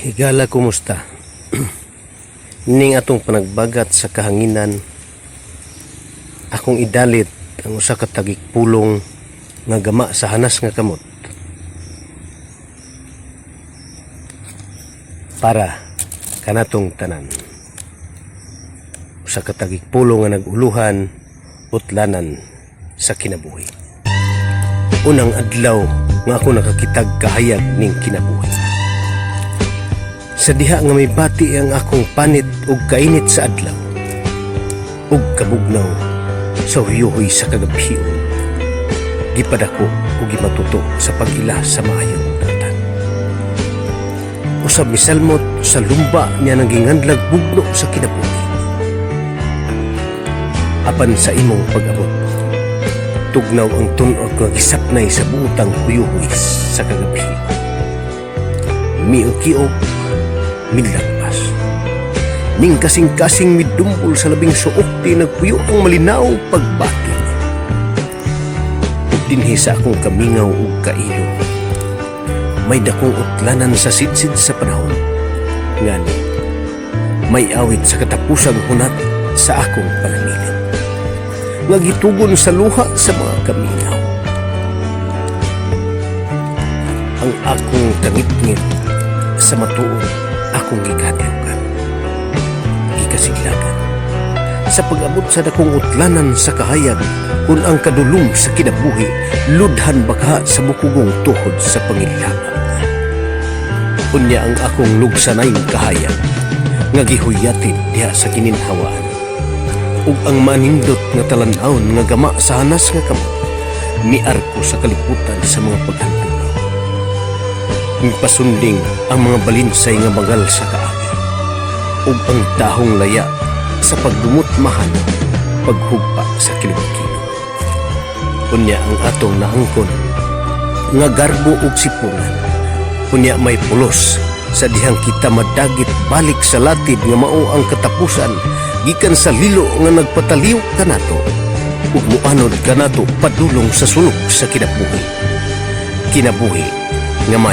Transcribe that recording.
Higala, kumusta? Ning atong panagbagat sa kahanginan, akong idalit ang usa ka tagik pulong nga gama sa hanas nga kamot para kanatong tanan. Usa ka tagik pulong nga nag-uluhan utlanan sa kinabuhi. Unang adlaw nga ako nakakitag kahayag ning kinabuhi. Sa diha nga may bati ang akong panit ug kainit sa adlaw ug kabugnaw sa huyuhoy sa kagabhion, gipadako ug gimatuto sa pag-ila sa maayong datan. Usab misalmot sa lumba niya nang gingandlag bugno sa kinabuhi. Apan sa imong pag-abot, tugnaw ang tun-og nga gisapnay sa buotang huyuhoy sa kagabhi. Miukiok, milagpas. Ning kasing-kasing midumbol sa labing suok ti nagpuyo ang malinaw pagbati. Ug dinhi sa akong kamingaw ug kailo, may dakong utlanan sa sidsid sa panahon. Ngani, may awit sa katapusang hunat sa akong panamilit nga gitugon sa luha sa mga kamingaw. Ang akong kangitngit sa matuod akong gikadlukan, gikasiglagan sa pag-abot sa dakong utlanan sa kahayag kung ang kadulom sa kinabuhi ludhan baka sa bukugong tuhod sa pangilabang. Unya ang akong lugsanay kahayag nga gihuyatid diha sa gininhawaan ug ang manindot nga talan-awon nga gama sa hanas nga kamot miarko sa kalibutan sa mga paghandulaw. Mipasunding ang mga balinsay nga bagal sa kaagi ug ang dahong laya sa pagdumot mahano paghugpa sa kilom-kilom. Unya ang atong naangkon nga garbo ug sipungan, unya may pulos sa dihang kita madagit balik sa latid nga mao ang katapusan gikan sa lilo nga nagpataliyok kanato ug muanod kanato padulong sa sulok sa kinabuhi. Kinabuhi nga may